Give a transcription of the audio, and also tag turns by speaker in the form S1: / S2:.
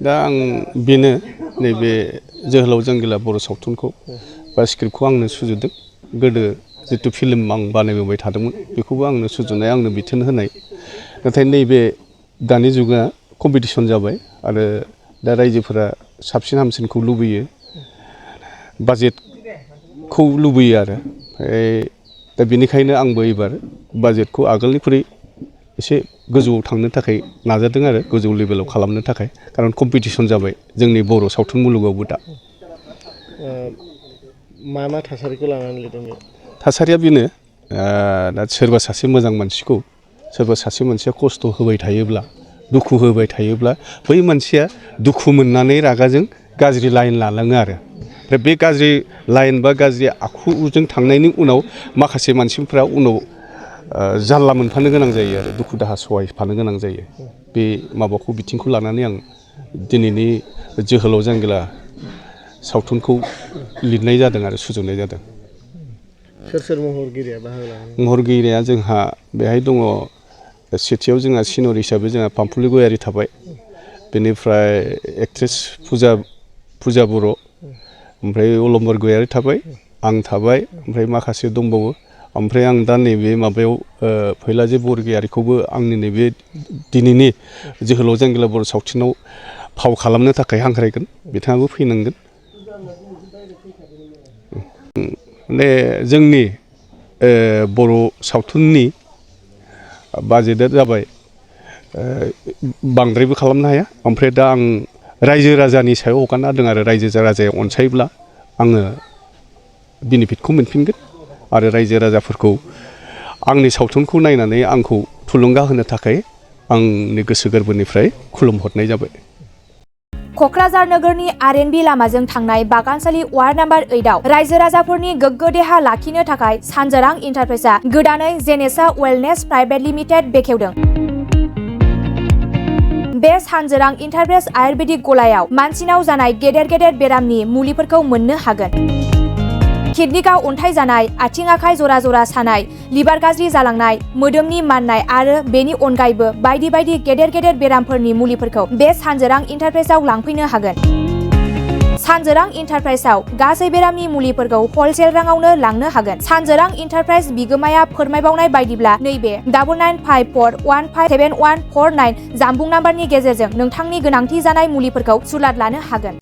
S1: दा आं बेनो नैबे जोहोलाव जांगिला बर' सावथुनखौ बा स्क्रिप्टखौ आंनो सुजुदों। गोदो जितु फिल्म आं बानायबोबाय थादोंमोन बेखौबो आंनो सुजुनाय आंनो बिथोन होनाय। नाथाय नैबे दानि जुगा कम्पिटिसन जाबाय आरो दा रायजोफोरा साबसिन हामसिनखौ लुबैयो, बाजेटखौ लुबैयो आरो दा बेनिखायनो आंबो एबार बाजेटखौ आगोलनिख्रुइ एसे गोजौआव थांनो थाखाय नाजादों आरो गोजौ लेभेलाव खालामनो थाखाय, खारन कम्पिटिसन जाबाय जोंनि बर' सावथुन मुलुगावबो दा।
S2: मा थासारिखौ लानानै लिरदों?
S1: थासारिया बेनो दा सोरबा सासे मोजां मानसिखौ सोरबा सासे मानसिया खस्थ' होबाय थायोब्ला, दुखु होबाय थायोब्ला बै मानसिया दुखु मोननानै रागाजों गाज्रि लाइन लालाङो आरो। ओमफ्राय बे गाज्रि लाइन बा गाज्रि आखुजों थांनायनि उनाव माखासे मानसिफ्रा उनाव जारला मोनफानो गोनां जायो आरो दुखु दाहा सहायफानो गोनां जायो। बे माबाखौ बिथिंखौ लानानै आं दिनैनि जोहोलाव जांगिला सावथुनखौ लिरनाय जादों आरो सुजुनाय जादों।
S2: सोर सोर महरगिरिया बाहागो लादों?
S1: महरगिरिया जोंहा बेहाय दङ, सेथियाव जोंहा सिनियर हिसाबै जोंहा पामफुलि गयारि थाबाय, बेनिफ्राय एक्ट्रेस फुजा बर', ओमफ्राय अलंबार गयारि थाबाय, आं थाबाय, ओमफ्राय माखासे दंबावो। ओमफ्राय आं दा नैबे माबायाव फैलाजि बरगयारिखौबो आंनि नैबे दिनैनि जोहोलाव जांगिला बर' सावथुनाव फाव खालामनो थाखाय हांख्रायगोन, बिथाङाबो फैनांगोन। माने जोंनि बर' सावथुननि बाजेटआ जाबाय बांद्रायबो खालामनो हाया। ओमफ्राय दा आं रायजो राजानि सायाव हगारना होदों आरो रायजो राजाया अनसायोब्ला आङो बेनिफिटखौ मोनफिनगोन आरो रायजो राजाफोरखौ आंनि सावथुनखौ नायनानै आंखौ थुलुंगा होनो थाखाय आंनि गोसो गोरबोनिफ्राय खुलुमहरनाय जाबाय।
S3: क'क्राझार नोगोरनि आर.एन.बी लामाजों थांनाय बागानसालि वार्ड नाम्बार 8आव रायजो राजाफोरनि गोग्गो देहा लाखिनो थाखाय सानजोरां इन्टारप्राइजआ गोदानै जेनेसा वेलनेस प्राइभेट लिमिटेड बेखेवदों। बे सानजोरां इन्टारप्राइज आयुर्वेदिक गलायाव मानसिनाव जानाय गेदेर गेदेर बेरामनि मुलिफोरखौ मोननो हागोन। किडनिकआव अन्थाइ जानाय, आथिं आखाइ जरा जरा सानाय, लिभार गाज्रि जालांनाय, मोदोमनि माननाय आरो बेनि अनगायैबो बायदि बायदि गेदेर गेदेर बेरामफोरनि मुलिफोरखौ बे सानजोरां इन्टारप्राइजआव लांफैनो हागोन। सानजोरां इन्टारप्राइजआव गासै बेरामनि मुलिफोरखौ हलसेल राङावनो लांनो हागोन। सानजोरां इन्टारप्राइज बिगोमाया फोरमायबावनाय बायदिब्ला नैबे 9954157149 जानबुं नाम्बारनि गेजेरजों नोंथांनि गोनांथि जानाय मुलिफोरखौ सुलाद लानो हागोन।